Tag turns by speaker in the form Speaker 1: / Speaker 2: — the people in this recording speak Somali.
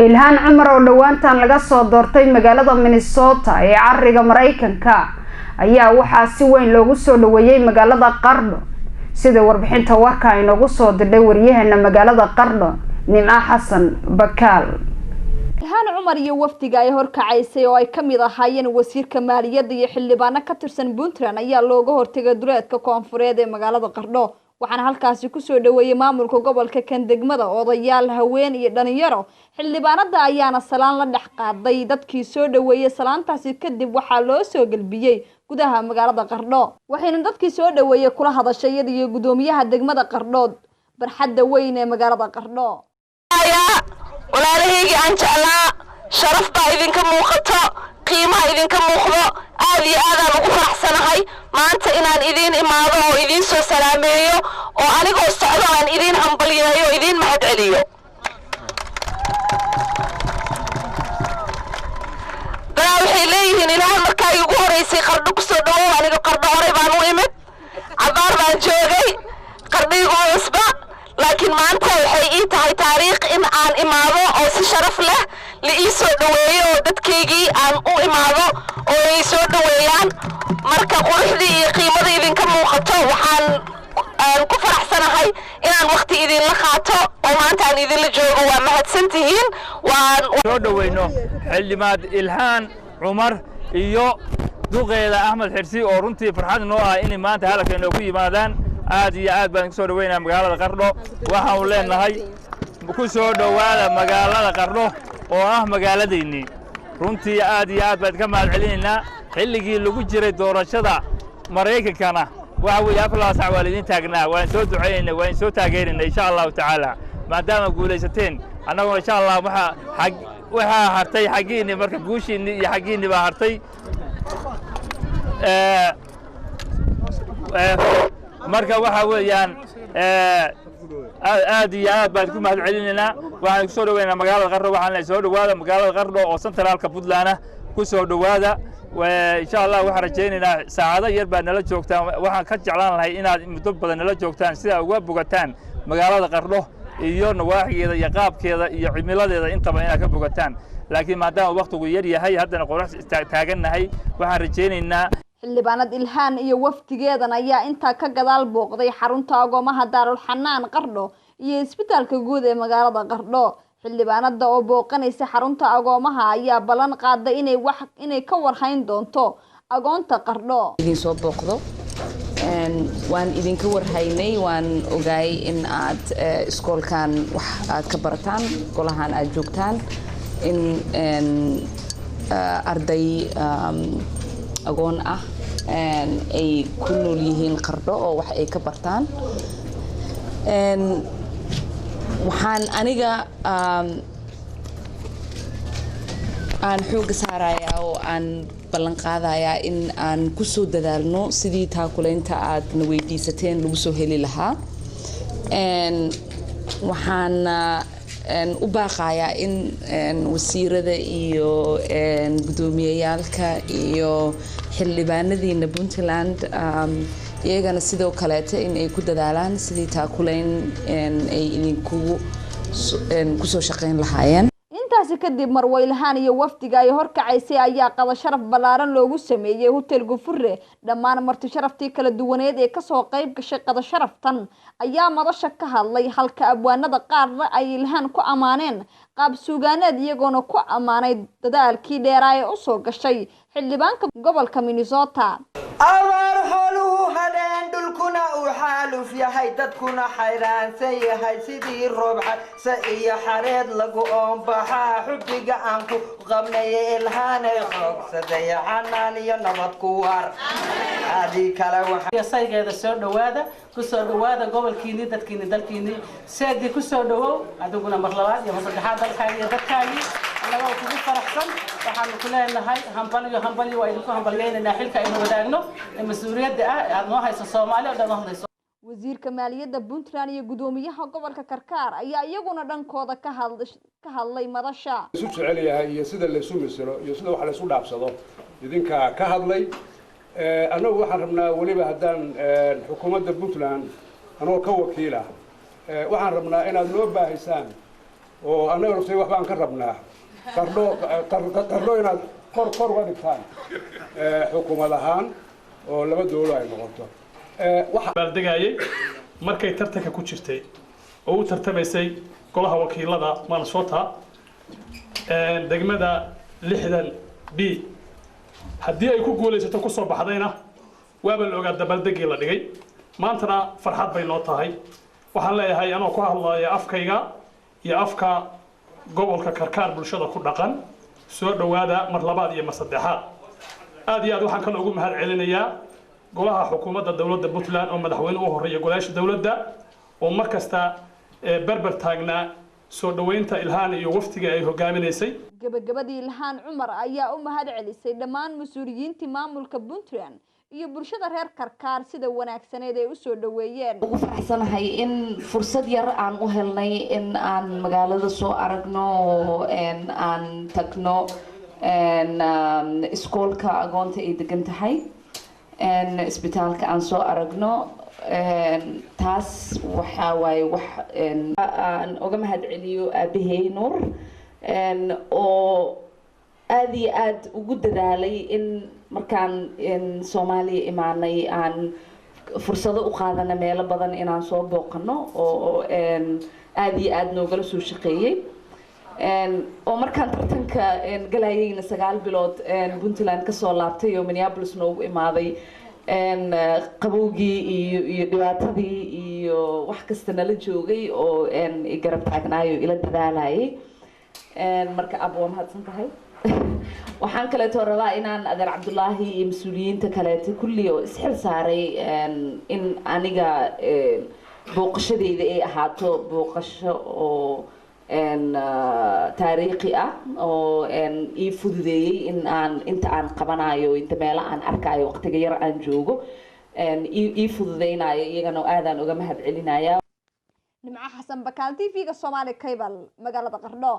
Speaker 1: Ilhaan Cumar oo dhowaantan laga soo doortay magaalada Minnesota ee cariga Mareykanka ayaa waxaa si weyn loogu soo dhaweeyey magaalada Qardho, sida warbixinta warka inoogu soo diray wariyaheena magaalada Qardho, Nimco Xasan Bakaal.
Speaker 2: Ilhaan Cumar iyo wafdiga ay horkacaysay oo ay ka mid ahaayeen wasiirka maaliyadda iyo xildhibaano ka tirsan Puntland ayaa looga hortegay duleedka koonfureed ee magaalada Qardho, waxaana halkaasi kusoo dhaweeyey maamulka gobolka, kan degmada, odayaal, haween iyo dhalinyaro. Xildhibaanada ayaana salaan la dhex qaaday dadkii soo dhaweeyey. Salaantaasi kadib waxaa loo soo gelbiyey gudaha magaalada Qardho, waxayna dadkii soo dhaweeyey kula hadashay iyada iyo guddoomiyaha degmada Qardhood barxadda weyn ee magaalada Qardho.
Speaker 3: Walaalahaygii aan jeclaa, sharaf baa idinka muuqato, qiimaha idinka muuqdo. Aad iyo aadaan ugu faraxsanahay maanta inaan idiin imaado oo idiin soo salaameeyo oo anigoo socdo aan idiin hambalyeeyo o idiin mahad celiyo. Dadaa waxay leeyihiin, "Ilaahay, markaa iigu horaysay Qardho kusoo dhawow." Aniga Qardho horay baan u imid, cabaar baan joogay, Qardhiigu cusba, laakiin maanta waxay ii tahay taariikh in aan imaado oo si sharaf leh la ii soo dhoweeyo oo dadkaygii aan u imaado oo ay soo dhoweeyaan. Marka quruxdii iyo qiimada idinka muuqato, waxaan aan ku faraxsanahay inaan waqti idinla qaato oo maanta aan idinla joogo. Waa mahadsan tihiin. Waan
Speaker 4: soo dhoweyno xildhibaad Ilhaan Cumar iyo duqeeda Axmed Xirsi oo runtii farxad noo ah inay maanta halka inoogu yimaadaan. Aad iyo aad baan kusoo dhoweynaa magaalada Qardho. Waxaanu leenahay, ku soo dhowaada magaalada Qardho oo ah magaaladaynii. Runtii aad iyo aad baan ka mahad celinaynaa. Xilligii lagu jiray doorashada Maraykankana waxa weeye 4 sac waa laidin taagnaa, waan soo ducaynaynay, waan soo taageeraynay. Insha Allahu tacaala, maadaama guulaysateen, annaguna insha Allah waxaa xag waxaa hartay xaggiinni, marka guushiinni iyo xaggiinni baa hartay. Marka waxa weeyaan aad iyo aad baan ku mahad celinaynaa. Waxaan ku soo dhoweynaa magaalada Qardho. Waxaan leeyahay, soo dhowaada magaalada Qardho oo centraalka Puntland ah, ku soo dhowaada. Insha Allah waxaan rajaynaynaa saacado yar baad nala joogtaan. Waxaan ka jeclaan lahay inaad muddo badan nala joogtaan si aad uga bogataan magaalada Qardho iyo nawaaxigeeda iyo qaabkeeda iyo cimiladeeda intaba inaad ka bogataan, laakiin maadaama waktigu yar yahay, haddana qorax taagannahay, waxaan rajaynaynaa.
Speaker 2: Xildhibaanad Ilhaan iyo wafdigeedan ayaa intaa ka gadaal booqday xarunta agoomaha Daarulxanaan Qardho iyo isbitaalka guud ee magaalada Qardho. Xildhibaanada oo booqanaysa xarunta agoomaha ayaa ballan qaaday inay wax inay ka warhayn doonto agoonta Qardho.
Speaker 5: Idin soo booqdo, waan idinka warhaynay, waan ogaay in aad iskoolkan wax aad ka barataan, golahan aad joogtaan, in arday agoon ah ay ku nool yihiin Qardho oo wax ay ka bartaan. Waxaan aniga aan xooga saarayaa oo aan ballan qaadayaa in aan kusoo dadaalno sidii taakuleynta aad na weydiisateen lagu soo heli lahaa. Waxaan u baaqayaa in wasiirada iyo guddoomiyeyaalka iyo xildhibaanadiina Puntland iyagana sidoo kaleeta in ay ku dadaalaan sidii taakuleyn ay idinkugu kusoo shaqeyn lahaayeen.
Speaker 2: Intaasi kadib marwo Ilhaan iyo wafdiga ay horkacaysay ayaa qada sharaf ballaaran loogu sameeyey Hotel Gufure. Dhammaan marti sharaftii kala duwaneed ee kasoo qayb gashay qada sharaftan ayaa madasha ka hadlay, halka abwaanada qaarna ay Ilhaan ku ammaaneen qaab suugaaneed, iyagoona ku ammaanay dadaalkii dheeraa ee usoo gashay xildhibaanka gobolka Minnesota.
Speaker 6: Abaar xooluhu hadheen, dhulkuna uu xaaluf yahay, dadkuna xayraansan yahay, sidii roob xase iyo xareed lagu oonbaxaa, xubbiga aan ku qabnay Ilhaanay xoogsaday. Xanaan iyo nabad ku waar adii kale.
Speaker 7: Saygeeda, soo dhawaada, kusoo dhawaada gobolkiinii, dadkiini, dalkiinii. Seedii, kusoo dhawow adiguna mar labaad iyo mar saddexaad dalkaagii iyo dadkaagii. Annagoo kugu faraxsan waxaanu ku leenahay hambalyo, hambalyo. Waa idinku hambalyaynaynaa xilka aynu wadaagno ee mas-uuliyadda ah ee aad noo hayso, Soomaali oo dhan noo hadlayso.
Speaker 2: Wasiirka maaliyadda Puntland iyo guddoomiyaha gobolka Karkaar ayaa iyaguna dhankooda ka hadlay madasha.
Speaker 8: Isu jecel yahay iyo sida laysu mislo iyo sida wax laysu dhaafsado idinkaa ka hadlay. Annagu waxaan rabnaa weliba, haddaan xukuumadda Puntland anoo ka wakiila, waxaan rabnaa inaad noo baahisaan. Oo annaga laftay waxbaan ka rabnaa Qardho, Qardho inaad kor uga dhigtaan xukuumad ahaan oo laba dowlo ay noqoto.
Speaker 9: Baaldegayay markay tartanka ku jirtay oo u tartamaysay golaha wakiilada Minnesota, degmada 60 B. Haddii ay ku guulaysato, kusoo baxdayna, waaba la ogaa dabaaldegii la dhigay. Maantana farxad bay noo tahay. Waxaan leeyahay, anoo ku hadlaya afkayga iyo afka gobolka Karkaar bulshada ku dhaqan, soo dhowaada mar labaad iyo mar saddexaad. Aad iyo aad waxaan kaloo ugu mahad celinayaa golaha xukuumadda dowladda Puntland oo madaxweyne u horeeya, golayaasha dowladda oo mar kasta berber taagnaa soo dhoweynta Ilhaan iyo waftiga ay hogaaminaysay.
Speaker 2: Gabagabadii, Ilhaan Cumar ayaa u mahad celisay dhammaan mas-uuliyiintii maamulka Puntland iyo bulshada reer Karkaar sida wanaagsaneed ay usoo dhoweeyeen.
Speaker 5: Ugu faraxsanahay in fursad yar aan u helnay in aan magaalada soo aragno oo aan tagno iskoolka agoonta ay degan tahay, isbitaalka aan soo aragno. Taas waxaa waaye wax aan uga mahad celiyo aabahey Nuur oo aada iyo aada ugu dadaalay in markaan Soomaaliya imaanay aan fursado u qaadana meelo badan inaan soo booqano, oo aada iyo aada noogala soo shaqeeyey, oo markaan tartanka galayayna 9 bilood Puntland kasoo laabtay oo Minneapolis noogu imaaday, qabowgii iyo dhibaatadii iyo wax kasta nala joogay oo garab taagnaayo, ila dadaalayay. Marka ab, waa mahadsan tahay. Waxaan kaleeto rabaa inaan adeer Cabdulaahi iyo mas-uuliyiinta kaleeto kulli oo isxil saaray in aniga booqashadeyda ay ahaato booqasho oo taariikhi ah, oo ii fududeeyey in aan inta aan qabanayo, inta meelo aan arkayo, waqtiga yar aan joogo ii fududeynayo. Iyagana aadaan uga mahad celinaya.
Speaker 2: Nimco Xasan Bakaal, TV-ga Soomaali Cable, magaalada Qardho.